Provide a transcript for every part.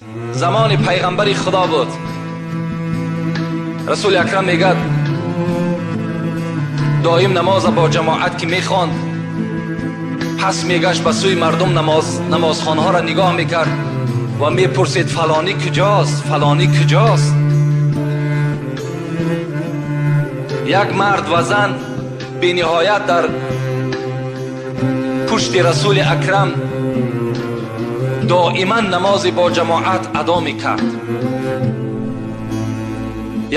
Замони пайғамбари Худо буд. Расули Акрам мегӯяд, доим намоза бо ҷамоат ки мехонд, пас мегашт ба сӯи мардум, намозхонаҳоро нигоҳ мекард ва мепурсид: фалонӣ куҷост, фалонӣ куҷост? Як мард ва зан бениҳоят дар пушти Расули Акрам доиман намози бо ҷамоат адо мекард.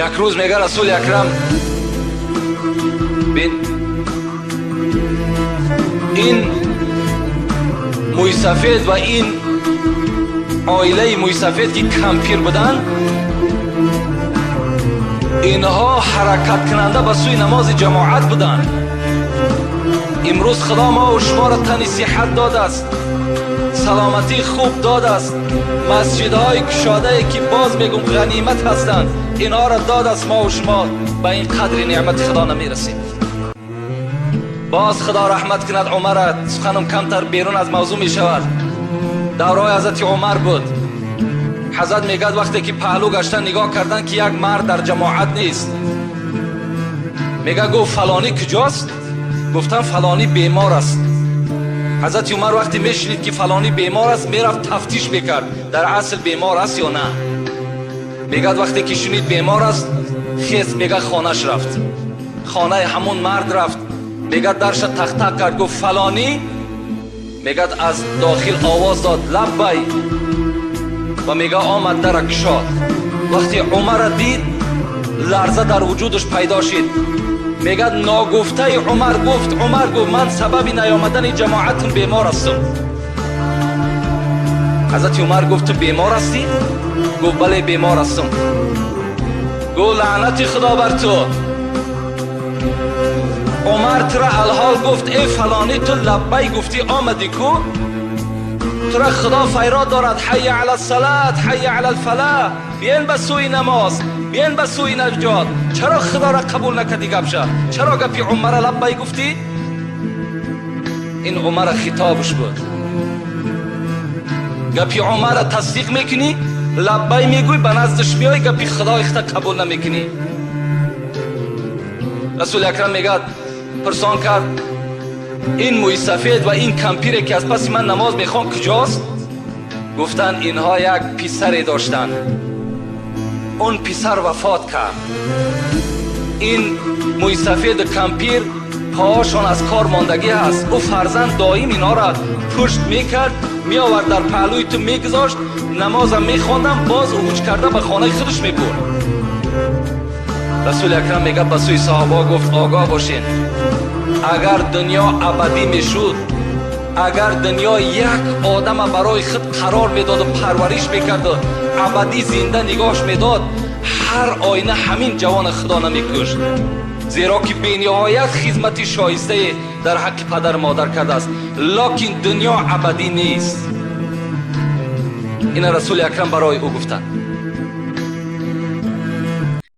Як рӯз мега Расули Акрам: бин, ин мӯйсафед ва ин оилаи мӯйсафед ки кампир буданд, инҳо ҳаракаткунанда ба сӯи намози ҷамоат буданд. Имрӯз Худо мо шуморо тани сиҳат додааст, саломатии хуб додааст, масҷидҳои кушодае ки боз мегум ғанимат ҳастанд, инҳоро додааст. Мо шумо ба ин қадри неъмати Худо намерасем. Боз Худо раҳмат кунад Умара, суханам камтар берун аз мавзӯъ мешавад. Давраи ҳазрати Умар буд. Ҳазрат мегӯяд, вақте ки паҳлӯ гаштан нигоҳ кардан ки як мард дар ҷамоат нест, мега гуфт: фалонӣ куҷост? Гуфтан: фалонӣ бемор аст. Ҳазрати Умар вақте мешунид ки фалонӣ бемор аст, мерафт тафтиш мекард, дар асл бемор аст ё на. Мегӯяд, вақте ки шунид бемор аст, хес, мега хонаш рафт, хонаи ҳамон мард рафт. Мегӯяд, дарша тақтақ кард, гуфт: фалонӣ? Мегӯяд, аз дохил овоз дод: лаббай. Ва мега омад, дара кушод. Вақте Умарра дид, ларза дар вуҷудаш пайдо шид. Мегӯяд, ногуфтаи Умар гуфт, Умар гуфт: ман сабаби наёмадани ҷамоатам бемор ҳастам. Ҳазрати Умар гуфт: ту бемор ҳастӣ? Гуфт: бале, бемор ҳастам. Гуфт: лаънати Худо бар ту. Умар тура алҳол гуфт: эй фалонӣ, ту лаббай гуфтӣ, омадӣ ку? Тура Худо файрод дорад: ҳайя ала салат, ҳайя ала алфалаҳ, биен ба сӯи намоз, биен ба сӯи наҷот. Чаро Худоро қабул накардӣ гапша? Чаро гапи Умара лаббай гуфтӣ? Ин Умара хитобаш буд. Гапи Умара тасдиқ мекунӣ, лаббай мегӯй, ба наздаш меоӣ, гапи Худои худта қабул намекунӣ. Расули Акрам мегӯяд, пурсон кард: ин мӯйсафед ва ин кампире ки аз паси ман намоз мехон куҷост? Гуфтанд, инҳо як писаре доштанд, он писар вафот кард. Ин мӯйсафеду кампир поҳошон аз кор мондагӣ ҳаст. Ӯ фарзанд доим инҳоро пушт мекард, меовард, дар паҳлӯи ту мегузошт, намозам мехондам, боз уҳуҷ карда ба хонаи худаш мебурд. Расули Акрам мегӯяд, ба сӯи саҳобаҳо гуфт: огоҳ бошед, агар дунё абадӣ мешуд, агар дунё як одама барои худ қарор медоду парвариш мекарду абадӣ зинда нигоҳш медод, ҳар оина ҳамин ҷавона Худо намекушт, зеро ки бениҳоят хизмати шоистае дар ҳаққи падару модар кардааст. Локин дунё абадӣ нест. Ина Расули Акрам барои ӯ гуфтанд.